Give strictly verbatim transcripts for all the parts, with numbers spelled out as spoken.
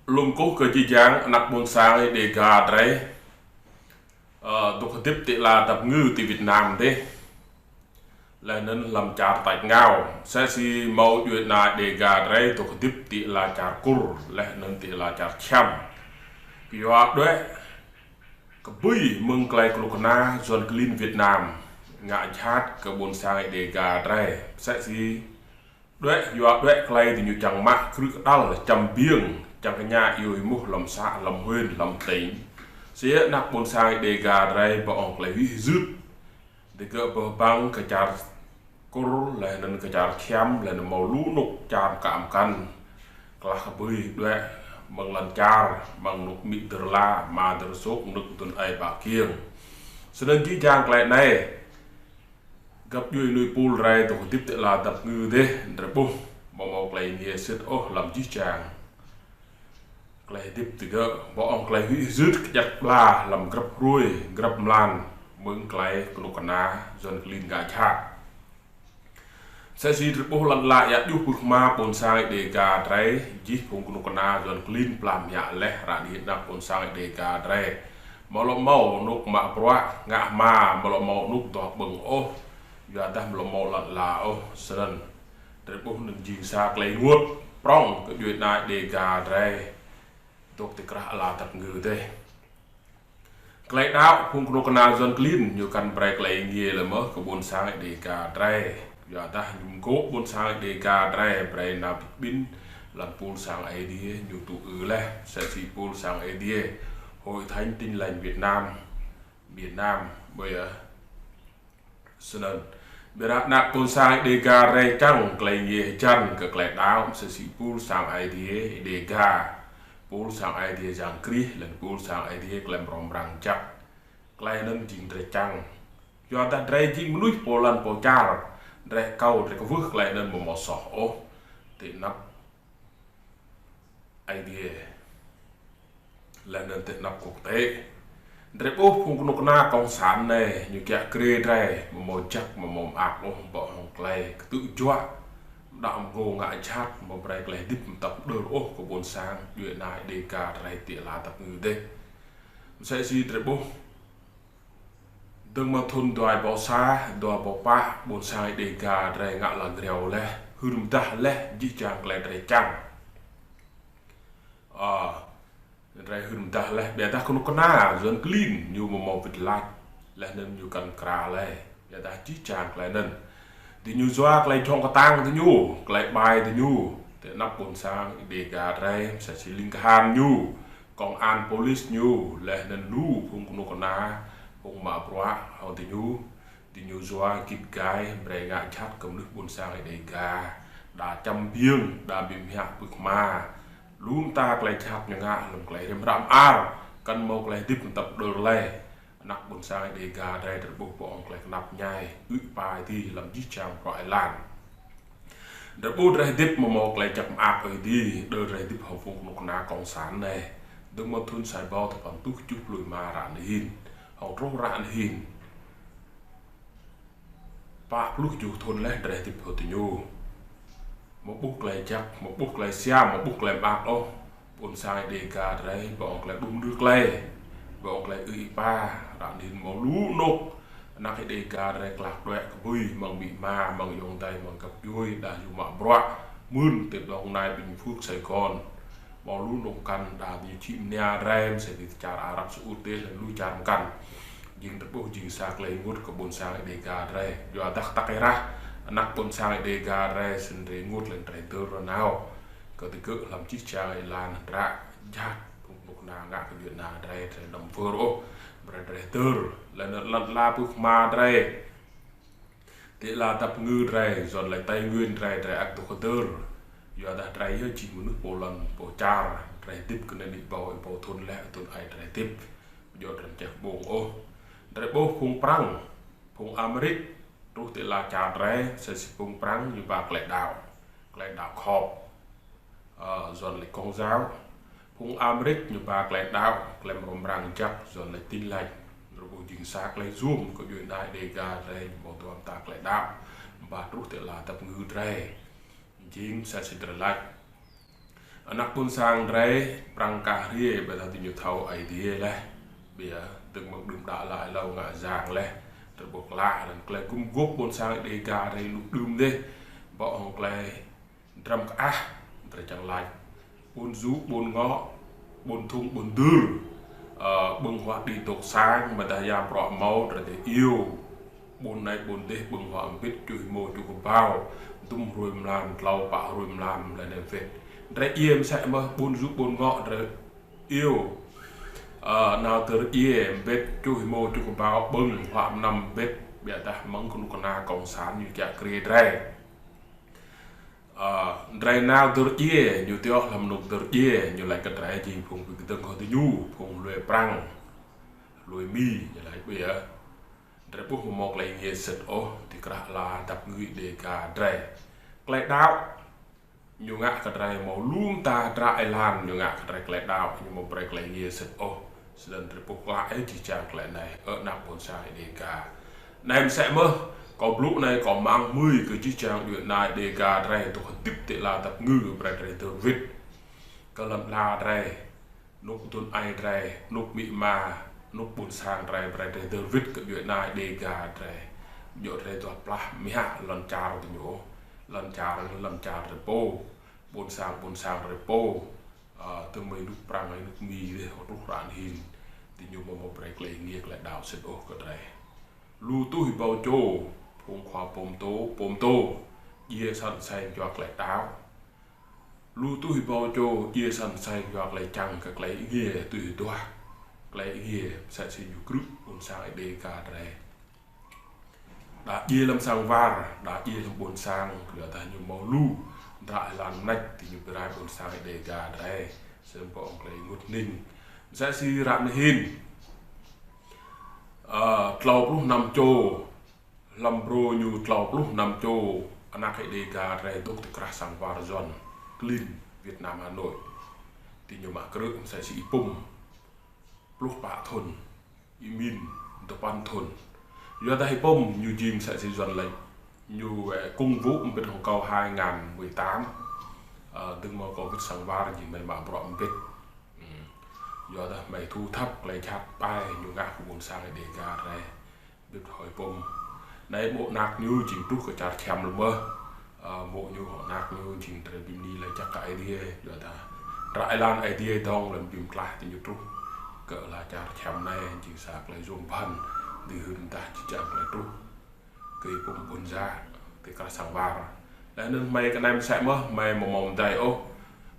Lŏ kkuh kơ jih jang anak ƀuôn sang Đêga drei, ơ, dôk hdĭp ti ala dap kngư ti Việt Nam dih. Leh anăn hlăm čar tač êngao, msĕ si mâo djuê ana Đêga drei dôk hdĭp ti ala čar Kur, leh anăn ti ala čar Čhiăm. Kyua đuĕ kbưi mơ̆ng klei knŭk kna Yuăn klin Việt Nam ngă jhat kơ ƀuôn sang Đêga drei, msĕ si đuĕ, kyua đuĕ klei diñu čiăng mă krư̆ kđăl, čăm biêng, čiăng kñă iêu êmuh hlăm xã, hlăm huyện, hlăm tỉnh. Msĕ si anak ƀuôn sang Đêga drei bŏ hŏng klei huĭ hyưt. Digơ̆ bơh băng kơ čar Kur, leh anăn kơ čar Čhiăm, leh anăn mâo lu anôk čar mkăn mkăn. Klah kbưi đuĕ mơ̆ng lăn čar, mơ̆ng anôk amĭ dơr la, ama dơr sôk, anôk dŭn ai ba kiêng. Snăn jih jang klei anei, găp djuê nuê pul drei dôk hdĭp ti ala dap kngư dih, drei ƀuh, amâo mâo klei êngiê sĭt ôh hlăm jih jang klei hdĭp digơ̆, bŏ hŏng klei huĭ hyưt kjăp ƀla hlăm grăp hruê, grăp mlan, mơ̆ng klei knŭk kna Yuăn klin ngă jhat. Msĕ si drei ƀuh lăn ala êa djuh pưk hma ƀuôn sang Đêga drei, jih phung knŭk kna Yuăn klin plah mă leh ară anei anak ƀuôn sang Đêga drei. Amâo lŏ mâo anôk mă bruă, ngă hma, amâo lŏ mâo anôk duah ƀơ̆ng ôh, kyuadah amâo lŏ mâo lăn ala ôh, snăn. Drei ƀuh anăn jing sa klei ênguôt prŏng kơ djuê ana Đêga drei dôk ti krah ala dap kngư dih. Klei đăo phung knŭk kna Yuăn klin ñu kăn brei klei êngiê leh mơh kơ ƀuôn sang Đêga drei. Kyuadah ñu mgô̆ ƀuôn sang Đêga drei brei nao bi kƀĭn lăn pul sang Aê Diê ñu tŭ ư leh, msĕ si pul sang Aê Diê Hội Thánh Tin Lành Việt Nam, Việt Nam, ƀiădah snăn. Ƀiădah anak ƀuôn sang Đêga drei čiăng klei êngiê hjăn kơ klei đăo, msĕ si pul sang Aê Diê Đêga, pul sang Aê Diê Yang Krist, leh anăn pul sang Aê Diê Klei Mrâo Mrang Jăk. Klei anăn jing drei čiăng. Kyuadah drei jing mnuih pô lăn pô čar, drei akâo, drei kwưh klei anăn amâo mâo soh ôh ti anăp Aê Diê, leh anăn ti anăp quốc tế. Drei ƀuh phung knŭk kna cộng sản anei, ñu kiă kriê drei, amâo mâo jăk, amâo mâo mơak ôh, bŏ hŏng klei ktư̆ juă, đăo mgô̆ ngă jhat, amâo brei klei hdĭp mtăp mđơr ôh kơ ƀuôn sang djuê ana Đêga drei ti ala dap kngư dih. Msĕ si drei ƀuh dơ̆ng mơ̆ng thŭn dua êbâo sa, dua êbâo pă, ƀuôn sang Đêga drei ngă lăn griâo leh, hưn mdah leh jih jang klei drei čiăng. Ơ, drei hưn mdah leh, ƀiădah knŭk kna Yuăn klin ñu amâo mâo wĭt lač, leh anăn ñu kăn mkra leh, ƀiădah jih jang klei anăn diñu yua klei jhŏng ktang diñu, klei ƀai diñu ti anăp ƀuôn sang Đêga drei, msĕ si ling kahan ñu, công an, police ñu, leh anăn lu phung knŭk kna, phung mă bruă hŏng diñu, diñu yua gĭt gai brei ngă jhat kơ mnuih ƀuôn sang Đêga, đa čăm biêng, đa bi mhiă pưk hma. Lu mta klei jhat ñu ngă hlăm klei hriăm hră mơar, kăn mâo klei hdĭp mtăp mđơr leh. Anak ƀuôn sang Đêga drei, drei ƀuh bŏ hŏng klei knap mñai, ư̆ êpa êdi hlăm jih jang bruă êlan. Drei ƀuh drei hdĭp amâo mâo klei jăk mơak ôh êdi, đơ drei hdĭp hŏng phung knŭk kna cộng sản anei. Dơ̆ng mơ̆ng thŭn sa êbâo dua păn êtuh kjuh pluh êma ară anei hĭn, hŏng truh ară anei hĭn, pă pluh kjuh thŭn leh drei hdĭp hŏng diñu. Amâo ƀuh klei jăk, amâo ƀuh klei siam, amâo ƀuh klei mơak ôh. Ƀuôn sang Đêga drei bŏ hŏng klei đŭm đưk klei, bŏ hŏng klei ư̆ êpa. Ară anei hĭn mâo lu anôk anak Đêga drei klah đuĕ kbưi mơ̆ng amĭ ama, mơ̆ng ayŏng adei, mơ̆ng găp djuê, đa yua mă bruă mưn ti Đồng Nai, Bình Phước, Sài Gòn. Mâo lu anôk mkăn, đa diñu čhĭ mnia drei, msĕ ti čar Arab Saudi, leh anăn lu čar mkăn. Jing drei ƀuh jing sa klei ênguôt kơ ƀuôn sang Đêga drei. Kyuadah tăk êrah anak ƀuôn sang Đêga drei, snăn drei ênguôt leh anăn drei hdơr nanao kơ digơ̆ hlăm jih jang êlan hdră jhat phung knŭk kna ngă kơ djuê ana drei, drei đăm wơr ôh, brei drei hdơr. Leh anăn lăn ala pưk hma drei ti ala dap kngư drei, Yuăn lač Tây Nguyên drei, drei ăt dôk hdơr. Kyuadah drei yơh jing mnuih pô lăn pô čar, drei hdĭp kơ anei êbâo êbâo thŭn leh, thŭn ai drei hdĭp. Djŏ drei mčeh ƀơ̆ng ôh. Drei ƀuh phung Prăng, phung Amêrik, truh ti ala čar drei, msĕ si phung Prăng ñu ba klei đăo, klei đăo khŏp, ơ, Yuăn lač Công giáo. Phung Amêrik ñu ba klei đăo, Klei Mrâo Mrang Jăk, Yuăn lač Tin Lành. Drei ƀuh jing sa klei yuôm kơ djuê ana Đêga drei, amâo dua mta klei đăo, ba truh ti ala dap kngư drei. Jing msĕ si drei lač Anak ƀuôn sang drei, prăng kah hriê, ƀiădah diñu thâo Aê Diê leh. Ƀiădah dơ̆ng mơ̆ng đưm đă leh êlâo ngă yang leh. Drei ƀuh klă, anăn klei gŭm guôp ƀuôn sang Đêga drei lu đưm dih. Bŏ hŏng klei drăm kơah, drei čiăng lač. Ƀuôn Ju, ƀuôn Ngŏ, ƀuôn Thŭng, ƀuôn Dưr. Ơ, ƀơ̆ng huă đĭ dôk sang, ƀiădah ya prŏ mâo, drei dê iêu. Ƀuôn anei ƀuôn dih ƀơ̆ng huă mbĭt čuh êmô čuh kbao, dŭm hruê mlam, tlâo pă hruê mlam leh anăn wĭt. Drei iêu msĕ mơh ƀuôn Ju ƀuôn Ngŏ drei iêu. Ơ, nao dơr iêu mbĭt čuh êmô čuh kbao ƀơ̆ng huă mnăm mbĭt, ƀiădah mơ̆ng knŭk kna cộng sản ñu kiă kriê drei. Ơ, drei nao dơr iêu, ñu tioh hlăm anôk dơr iêu, ñu lač kơ drei jing phung bi kdơ̆ng hŏng diñu, phung hlue prăng, hlue Mi, ñu lač ƀiă. Drei ƀuh amâo mâo klei êngiê sĭt ôh, ti krah ala dap kngư Đêga drei. Klei đăo, ñu ngă kơ drei mâo lu mta hdră êlan, ñu ngă kơ drei klei đăo, ñu amâo brei klei êngiê sĭt ôh. Snăn drei ƀuh klă ih jih jang klei anei, ơ anak ƀuôn sang Đêga. Anei msĕ mơh, kâo blŭ anei, kâo mang hmưi kơ jih jang djuê ana Đêga drei, dôk hdĭp ti ala dap kngư brei drei dơr wĭt. Kơ lăn ala drei, anôk dŭn ai drei, anôk amĭ ama, anôk ƀuôn sang drei, brei drei dơr wĭt kơ djuê ana Đêga drei. Djŏ drei duah plah mă lăn čar diñu, lăn čar, lăn čar drei pô, ƀuôn sang, ƀuôn sang drei pô. Ơ, dơ̆ng mơ̆ng anôk prăng, anôk Mi dih, truh ară anei hĭn. Diñu amâo mâo brei klei êngiê klei đăo sĭt ôh kơ drei. Lu tuh êbâo čô, phung khua pô mtô, pô mtô, djiê săn asei yua klei đăo. Lu tuh êbâo čô, djiê săn asei yua klei čiăng kơ klei êngiê, tui duah klei êngiê, msĕ si ñu krư̆ ƀuôn sang Đêga drei. Đa djiê hlăm sang war, đa djiê hlăm ƀuôn sang, kyuadah ñu mâo lu hdră êlan mnêč, diñu bi rai ƀuôn sang Đêga drei, snăn ƀuh hŏng klei ênguôt hnĭng. Msĕ si ară anei hĭn, ơ, tlâo pluh năm čô, hlăm brô ñu tlâo pluh năm čô, anak Đêga drei dôk ti krah sang war Yuăn klin Việt Nam Hà Nội. Diñu mă krư̆ msĕ si Y Pŭm, pluh pă thŭn, Y Min, dua păn thŭn. Yuadah Y Pŭm ñu jing msĕ si Yuăn lač, ñu, ơ, công vụ mbĭt hŏng kâo hai ngàn mười tám. Ơ, dơ̆ng mơ̆ng kâo wĭt sang war jing hmei mă bruă mbĭt. Hmm. Yuadah hmei thu thập klei jhat ƀai ñu ngă kơ ƀuôn sang Đêga drei. Bĭt hŏng Y Pŭm. Anei mô̆ anak ñu jing truh kơ čar Čhiăm leh mơh. Ơ, mô̆ ñu hŏng anak ñu jing drei bi mni lač jăk kơ Aê Diê, yuadah hdră êlan Aê Diê dŏng leh bi mtlaih diñu truh kơ ala čar Čhiăm anei, jing sa klei yuôm bhăn, dưi hưn mdah jih jang klei truh kơ Y Pŭm ƀuôn sang, ti krah sang war. Leh anăn hmei kơ anei msĕ mơh, hmei amâo mâo mdei ôh.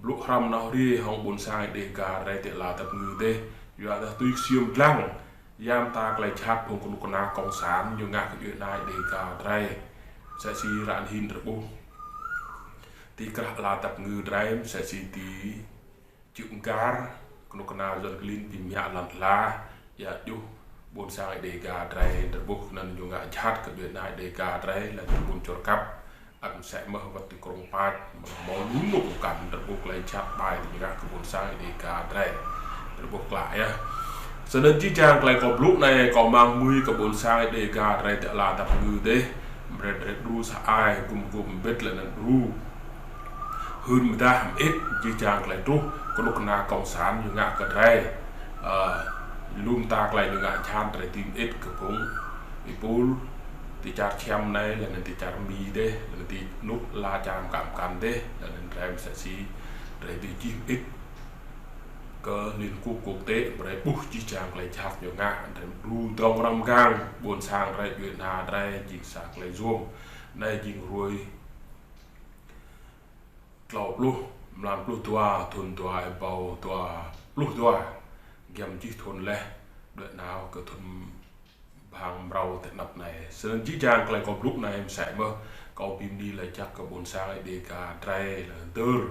Blŭ hrăm nao hriê hŏng ƀuôn sang Đêga drei ti ala dap kngư dih, yuadah tui ksiêm dlăng ya mta klei jhat phung knŭk kna cộng sản ñu ngă kơ djuê ana Đêga drei. Msĕ si ară anei hĭn drei ƀuh ti krah ala dap kngư drei, msĕ si ti Čư̆ Mgar, knŭk kna Yuăn klin bi mă lăn ala, ya djuh ƀuôn sang Đêga drei, drei ƀuh anăn ñu ngă jhat kơ djuê ana Đêga drei, leh anăn ƀuôn Čuôr Kăp, ăt msĕ mơh wăt ti Krông Pač, mâo lu anôk mkăn drei ƀuh klei jhat ƀai diñu ngă kơ ƀuôn sang Đêga drei. Drei ƀuh klă yơh. Snăn jih jang klei kâo blŭ anei, kâo mang hmưi kơ ƀuôn sang Đêga drei ti ala dap kngư dih, brei drei đru sa ai, gŭm guôp mbĭt leh anăn đru hưn mdah mơĭt jih jang klei truh knŭk kna cộng sản ñu ngă kơ drei. Ơ, lu mta klei ñu ngă jhat drei dưi mơĭt kơ phung êpul ti čar Čhiăm anei, leh anăn ti čar Mi dih, leh anăn ti anôk ala čar mkăn mkăn dih, leh anăn drei msĕ si drei dưi čih mơĭt kơ Liên Quốc quốc tế, brei ƀuh jih jang klei jhat ñu ngă, drei đru dŏng răng mgang ƀuôn sang drei, djuê ana drei, jing sa klei yuôm. Anei jing hruê tlâo pluh, mlan pluh dua, thŭn dua êbâo dua pluh dua, giăm jih thŭn leh, đuĕ nao kơ thŭn bhang mrâo ti anăp anei. Snăn jih jang klei kâo blŭ anei msĕ mơh, kâo bi mni lač jăk kơ ƀuôn sang Đêga drei, leh anăn dơr,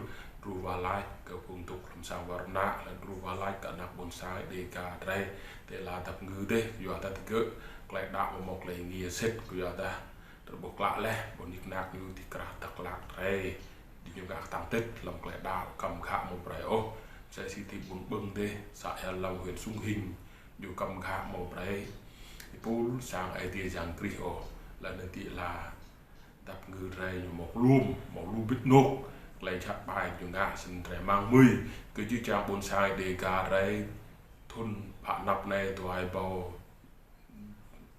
đru wah lač kơ phung dôk hlăm sang war mnă, leh anăn đru wah lač kơ anak ƀuôn sang Đêga drei ti ala dap kngư dih, kyuadah digơ̆ klei đăo amâo mâo klei êngiê sĭt, kyuadah drei ƀuh klă leh, ƀuôn nik nak ñu ti krah Dak Lak drei, diñu ngă ktang tĭt hlăm klei đăo, kăm ghă amâo brei ôh. Msĕ si ti ƀuôn Ƀơ̆ng dih, xã Ea Lâm, huyện Sông Hinh, ñu kăm ghă amâo brei êpul sang Aê Diê Yang Krist ôh. Leh anăn ti ala dap kngư drei ñu mâo kluôm, mâo lu bĭt anôk, Klei jhat ƀai ñu ngă snăn drei mang mui kơ jih jang ƀuôn sang Dega drei thŭn phă năp anei dua êbâo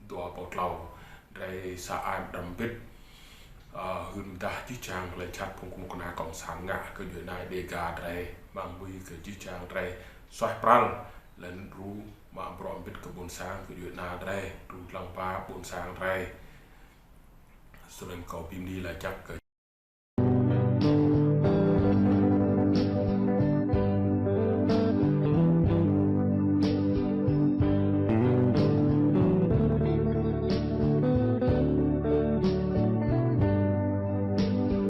dua êbâo tlâo drei sa ai mđrăm mbĭt, ơ, hưn mdah jih jang klei jhat phung knŭk kna cộng sản ngă kơ djuê ana Dega drei, mang mui kơ jih jang drei suaih pral leh anăn đru mă bruă mbĭt kơ ƀuôn sang kơ djuê ana drei, đru dlăng ba ƀuôn sang drei. Snăn kâo bi mni lač jăk kơ